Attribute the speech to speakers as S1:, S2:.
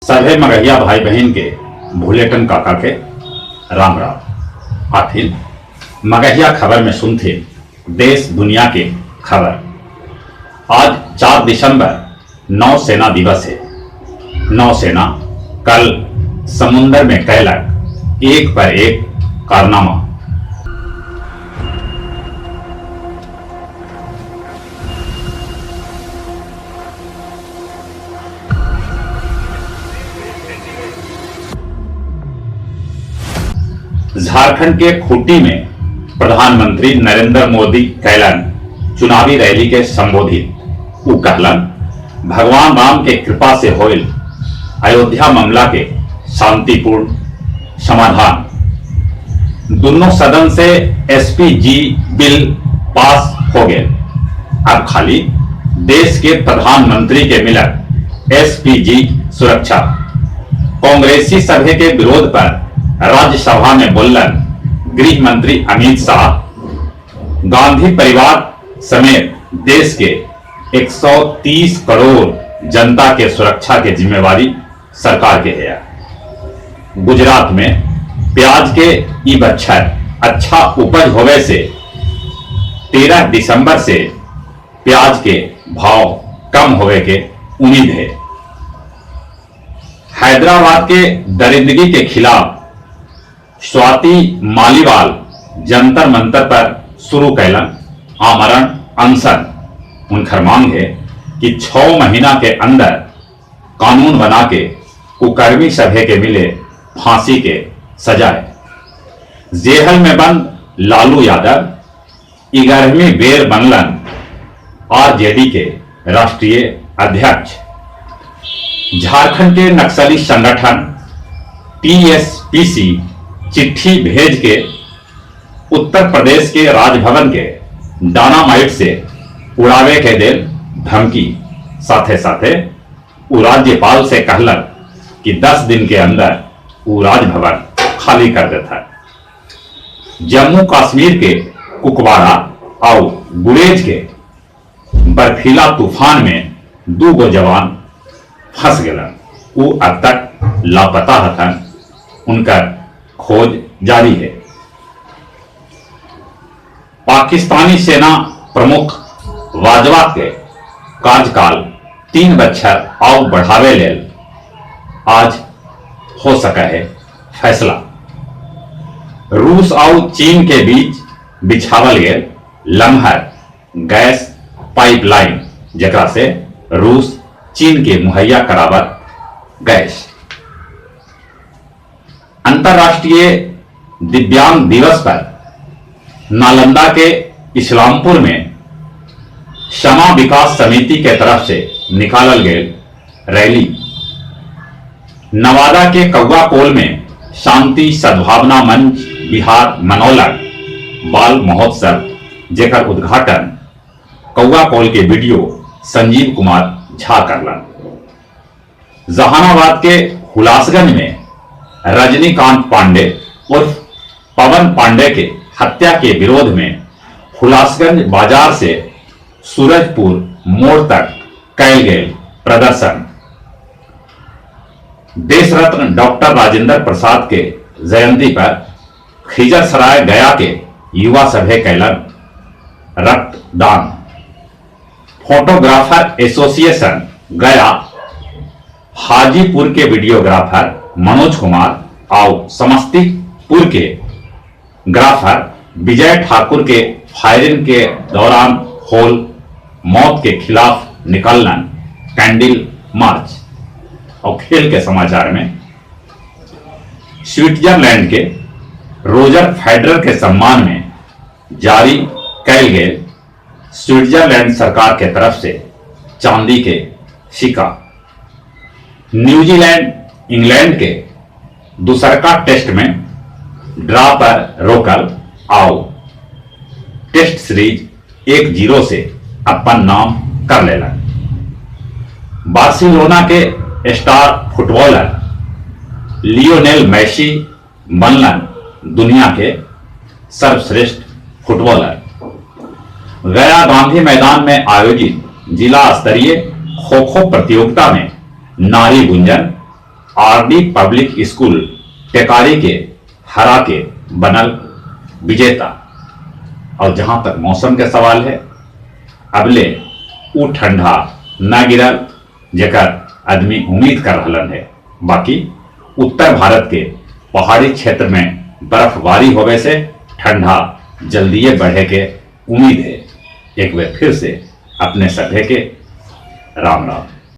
S1: सभे मगहिया भाई बहिन के भुलेटन काका के राम राम। आथिन मगहिया खबर में सुनथिन देश दुनिया के खबर। आज 4 दिसंबर नौसेना दिवस है। नौसेना कल समुन्दर में कैलक एक पर एक कारनामा। झारखंड के खूंटी में प्रधानमंत्री नरेंद्र मोदी कैलन चुनावी रैली के संबोधित। उ कहलन, भगवान राम के कृपा से होइल अयोध्या मामला के शांतिपूर्ण समाधान। दोनों सदन से एसपीजी बिल पास हो गए। अब खाली देश के प्रधानमंत्री के मिलत एसपीजी सुरक्षा। कांग्रेसी सभा के विरोध पर राज्यसभा में बोलन गृह मंत्री अमित शाह। गांधी परिवार समेत देश के 130 करोड़ जनता के सुरक्षा के जिम्मेवारी सरकार के है। गुजरात में प्याज के ई बच्छर अच्छा उपज होवे से 13 दिसंबर से प्याज के भाव कम होवे के उम्मीद है। हैदराबाद के दरिंदगी के खिलाफ स्वाति मालीवाल जंतर मंतर पर शुरू कैलन आमरण अनशन। उनकर मांग है कि 6 महीना के अंदर कानून बना के कुकर्मी सभे के मिले फांसी के सजाए। जेहल में बंद लालू यादव 11वीं बेर बनलन आरजेडी के राष्ट्रीय अध्यक्ष। झारखंड के नक्सली संगठन टीएसपीसी चिट्ठी भेज के उत्तर प्रदेश के राजभवन के डायनामाइट से उड़ावे के देल धमकी। साथे साथे उ राज्यपाल से कहलन कि 10 दिन के अंदर उ राजभवन खाली कर देता। जम्मू कश्मीर के कुपवाड़ा और गुरेज के बर्फीला तूफान में 2 गो जवान फंस गए। उ अब तक लापता हथन, उनका खोज जारी है। पाकिस्तानी सेना प्रमुख बाजवा के कार्यकाल 3 बच्छर और बढ़ावे लेल आज हो सका है फैसला। रूस और चीन के बीच बिछावल गेल लम्हर गैस पाइपलाइन, जकरा से रूस चीन के मुहैया करावत गैस। अंतर्राष्ट्रीय दिव्यांग दिवस पर नालंदा के इस्लामपुर में समा विकास समिति के तरफ से निकालल गेल रैली। नवादा के कौआकोल में शांति सद्भावना मंच बिहार मनौलक बाल महोत्सव, जेकर उद्घाटन कौआकोल के बीडीओ संजीव कुमार झा करलन। जहानाबाद के हुलासगंज में रजनीकांत पांडे उर्फ पवन पांडे के हत्या के विरोध में हुलासगंज बाजार से सूरजपुर मोड़ तक कैल गेल प्रदर्शन। देशरत्न डॉक्टर राजेंद्र प्रसाद के जयंती पर खिजरसराय गया के युवा सभा कैलन रक्तदान। फोटोग्राफर एसोसिएशन गया हाजीपुर के वीडियोग्राफर मनोज कुमार और समस्तीपुर के ग्राफर विजय ठाकुर के फायरिंग के दौरान होल मौत के खिलाफ निकलन कैंडल मार्च। और खेल के समाचार में स्विट्जरलैंड के रोजर फेडरर के सम्मान में जारी कैल गेल स्विट्जरलैंड सरकार के तरफ से चांदी के सिक्का। न्यूजीलैंड इंग्लैंड के दूसरका टेस्ट में ड्रा पर रोकल आओ टेस्ट सीरीज 1-0 से अपन नाम कर लेला। बार्सिलोना के स्टार फुटबॉलर लियोनेल मेसी बनलन दुनिया के सर्वश्रेष्ठ फुटबॉलर। गया गांधी मैदान में आयोजित जिला स्तरीय खो खो प्रतियोगिता में नारी Gunjan RD public school Tekari के हरा के बनल विजेता। और जहां तक मौसम के सवाल है, अबले ऊ ठंडा न गिरल जेकर आदमी उम्मीद कर रहलन है। बाकी उत्तर भारत के पहाड़ी क्षेत्र में बर्फबारी होवे से ठंडा जल्दीए बढ़े के उम्मीद है। एक बार फिर से अपने सभे के राम राम।